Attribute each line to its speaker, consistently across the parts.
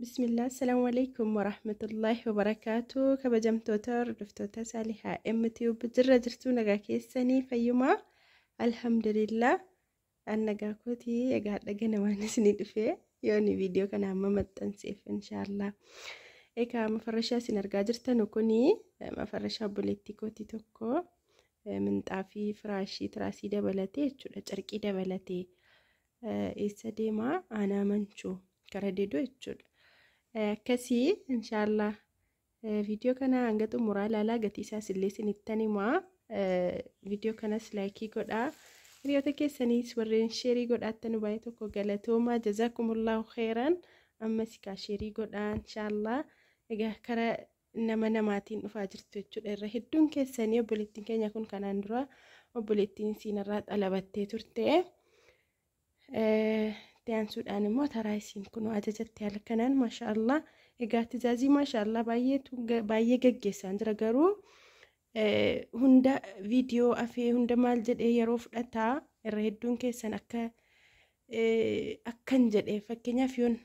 Speaker 1: Bismillah, assalamu alaikum warahmatullahi wabarakaatu. Kabajamtoota hordoftoota Saalihaa MTV jirra jirtuu nagaa keessanii fayyumaa? Alhamdulillah. An nagaa kootii egaa dhaga namaan isinii dhufee yooni viidiyoo kana amma maxxanseef inshaallah. Egaa mafarrashaa isin argaa jirtan kuni mafarrashaa obboleettii kootii tokko minxaafii firaashii tiraasii dabalatee jechuudha, carqii dabalatee eessa deemaa aanaa manchuu kara deedoo jechuudha. Akkasii inshaallah viidiyoo kana hanga xumuraa ilaalaa, gatii isaas illee isinittan himaa. Viidiyoo kanas laayikii godhaa. Hiriyoota keessaniis warreen sheerii godhaattan baay'ee tokko galatoomaa, jazakumullahu khairan. Ammas kaa sheerii godhaa inshaallah. Egaa kara nama namaatiin dhufaa jirtu jechuudha. Irra hedduun keessanii obboleettiin keenya kun kanaan dura obboleettiin siinarraa xalabattee turte. Itti aansuudhaan immoo taraa isiin kun ajajatti haala kanaan maashaallah. Egaa tizaazii maashaallah baay'ee gaggeessaan jira, garuu hunda viidiyoo afee hunda maal jedhee yeroo fudhataa irra hedduun keessan akka akkan jedhee fakkeenyaaf yoon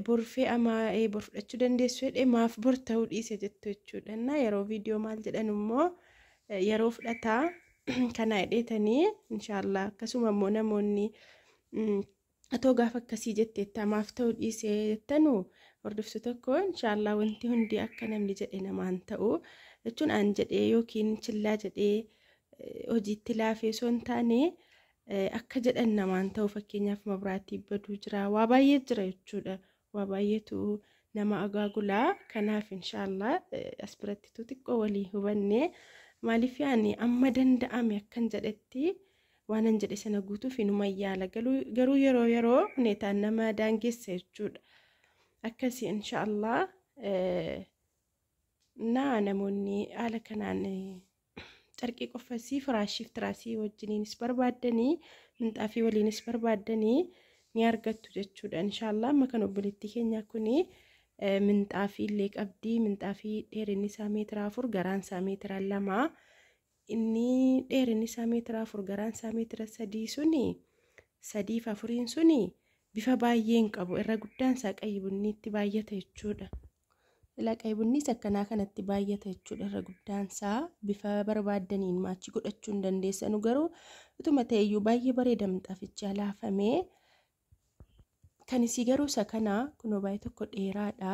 Speaker 1: borfee amaa bor fudhachuu dandeessu jedhee maaf bor ta'uu dhiise jettu jechuudha. Innaa yeroo viidiyoo maal jedhan immoo yeroo fudhataa kana hidheetanii inshaallah. Akkasuma immoo namoonni atoo gaafa akkasii jetteetta maaf ta'uu dhiise jettanu hordoftu tokko, inshaallah wanti hundi akka namni jedhe namaan ta'u jechuun an jedhee yookiin chillaa jedhee hojiitti laafee osoo hin taane akka jedhan namaan ta'u. Fakkeenyaaf mabraatii baduu jira, waa baay'ee jira jechuudha, waa baay'eetu nama agaagulaa. Kanaaf inshaallah as biratti xiqqoo walii hubanne maaliif yaani amma danda'ame akkan jedhetti waanan jedhe sana guutuuf inuma yaala, garuu yeroo yeroo huneetaan nama daangessa jechuudha. Akkasii inshaallah naa namoonni haala kanaan carqii qofasii firaashiif tiraasii wajjiniinis barbaaddanii minxaafii waliinis barbaaddanii ni argattu jechuudha inshaallah. Amma kan obboleettii keenyaa kuni minxaafii illee qabdi. Minxaafii dheerinni isaa meetira 4, garaan isaa meetira 2. Inni dheerinni isaa meetira 4, garaan isaa meetira 3 suni sadiif afuriin suni bifa baay'ee hin qabu, irra guddaan isaa qayyi bunniitti baay'ata jechuudha. Ilaa qayyi bunniis akkanaa kanatti baay'ata jechuudha irra guddaan isaa. Bifa barbaaddaniin maachii godhachuu hin dandeessanu, garuu utuma ta'eyyuu baay'ee bareeda minxaafichi alaafamee. Kan isii garuu isa kana kunoo baay'ee tokko dheeraadha.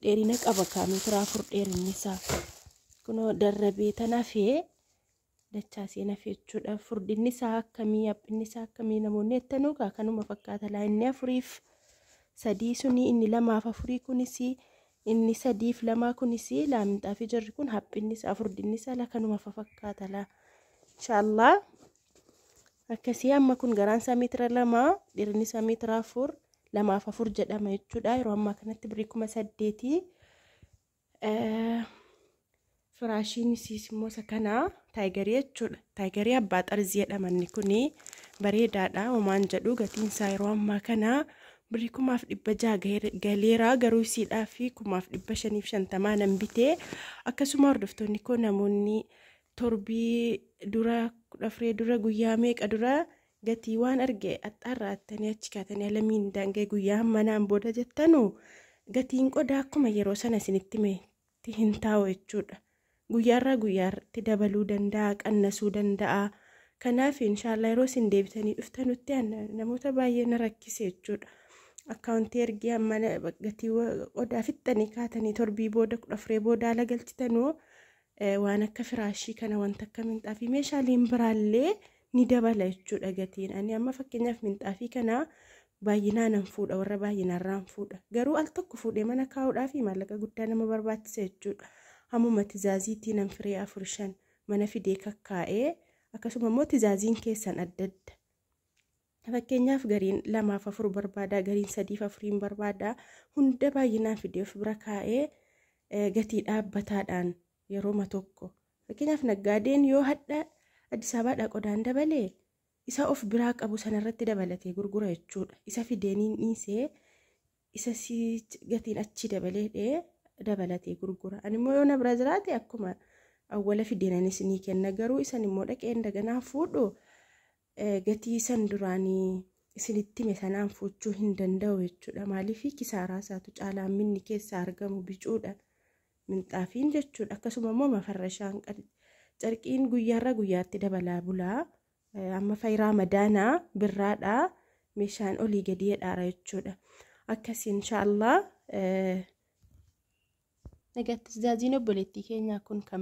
Speaker 1: Dheerina qaba kaa meetira 4 dheerinni isaa. Kunoo darrabee tanafee dachaasee nafe jechuudha. Furdinni isaa akkamii, haphinni isaa akkamii namoonni jettanuu kaa kanuma fakkaata laa. Inni afuriif sadii suni, inni lamaaf afurii kunis, inni sadiif lamaa kunis laa minxaafii jirri kun haphinni isaa furdinni isaa laa kanuma fakkaata laa. Inshaallah akkasii amma kun garaan isaa meetira 2, dheerinni isaa meetira 4, lamaaf afur jedhama jechuudha. Yeroo ammaa kanatti birrii 8000. Firaashiin isiis immoo isa kana taayigarii jechuudha. Taayigarii abbaa xarzii jedhama inni kuni bareedaadha homaan jedhu. Gatiin isaa yeroo ammaa kana birrii 1600 galeera, garuu isiidhaa fi 1550 nan bitee. Akkasuma hordoftoonni koo namoonni torbii dura 14 dura guyyaa meeqa dura gatii waan arge axxaarraattanii achi kaatanii alamiin daangee guyyaa manaan booda jettanu gatiin qodaa akkuma yeroo sana isinitti himetti hin taa'u jechuudha. Guyyaarraa guyyaatti dabaluu danda'a, qannasuu danda'a. Kanaaf inshaallah yeroo isin deebitanii dhuftanutti namoota baay'ee na rakkise jechuudha. Akkaawuntii ergee amma gatii qodaa fixxanii kaatanii torbii booda 14 booda haala galchitanuu waan akka firaashii kana, wanta akka minxaafii, meeshaaleen biraallee ni dabala jechuudha gatiin. Ani amma fakkeenyaaf minxaafii kana baay'inaan nan fuudha, warra baay'inaarraan fuudha. Garuu al tokko fuudhee mana kaa'uudhaaf maallaqa guddaa nama barbaachisa jechuudha. Hammuma tizaaziitii nan firee 4 5 mana fidee kakkaa'ee akkasuma immoo tizaaziin keessan adda adda. Fakkeenyaaf gariin lamaaf afur barbaada, gariin sadiif afuriin barbaada. Hunda baay'inaan fidee of bira kaa'ee gatii dhaabbataadhaan yerooma tokko. Fakkeenyaaf naggaadeen yoo hadha Addis Ababaadhaa qodaan dabalee isa of biraa qabu sanarratti dabalatee gurgura jechuudha. Isa fideeniin dhiisee isa gatiin achi dabalee dabalatee gurgura. Ani immoo yoo na bira jiraate akkuma awwala fideenanis ni kenna, garuu isan immoo dhaqee daganaa fuudhu gatii san duraanii isinitti hime sanaan fuuchuu hin danda'u jechuudha. Maaliif kisaaraa isaatu caalaa minni keessaa argamu bicuudha. Minxaafiin jechuudha. Akkasuma immoo mafarrashaan carqiin guyyaarra guyyaatti dabalaa bulaa. Amma fayiraa madaanaa birraadhaa meeshaan olii gadi jedhaara jechuudha. Akkasii inshaallah. Nagattis zaaziin obboleettii keenyaa kun kan